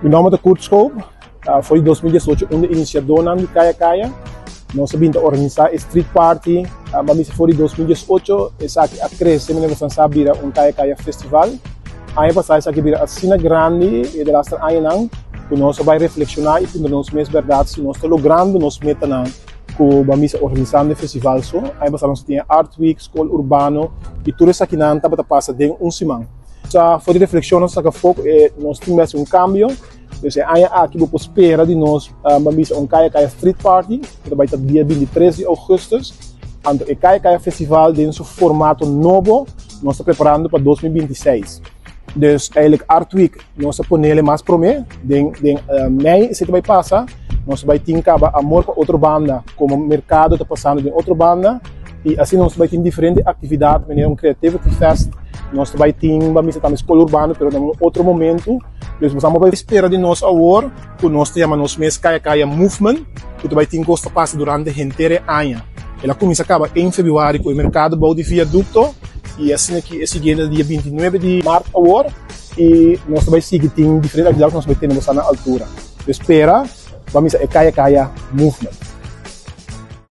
Mi nòmber ta Kurt Schoop, for di 2018 un di e inisiadónan di Kaya Kaya. Nos a bin ta organisá e street party, ban bisa for di 2018 esaki a krese manera boso sa bira un Kaya Kaya festival. Aña pasá esaki a bira asina grandi e delaster añanan ku nos a bai reflekshoná i puntra nos mes bèrdat si nos ta logrando nos metanan ku ban bisa organisando e festival. So aña pasá nos a tin e Art Week, Skol Urbano i tur esakinan tabata pasa den un siman. Sa for di reflexion nos saka afó ku e nos tin mester un kambio. Dus e aña aki bo por spera di nos ban bisa un Kaya Kaya Street Party ku ta bai ta dia 23 di ougùstùs. Anto e Kaya Kaya Festival den su formato nobo nos ta preparando pa 2026. Dus eigenlijk Art Week nos a ponele mas promé den den mei esei ta bai pasa. Nos ta bai tin kaba Amor pa Otrobanda komo merkado ta pasando den Otrobanda. I asina nos ta bai tin diferente aktividat manera un creativity fest, nos ta bai tin ban bisa tambe skol urbano pero na un otro momento. Dus boso bai spera di nos awor ku nos ta yama nos mes Kaya Kaya Movement ku ta bai tin kos ta pasa durante henter e aña. El a kuminsa kaba en febrüari ku e merkado bou di viadukto i asina ki e siguiente ta dia 29 di mart awor i nos ta bai sigui tin diferente aktividat ku nos ta bai tene boso na altura. Dus spera ban bisa e Kaya Kaya Movement.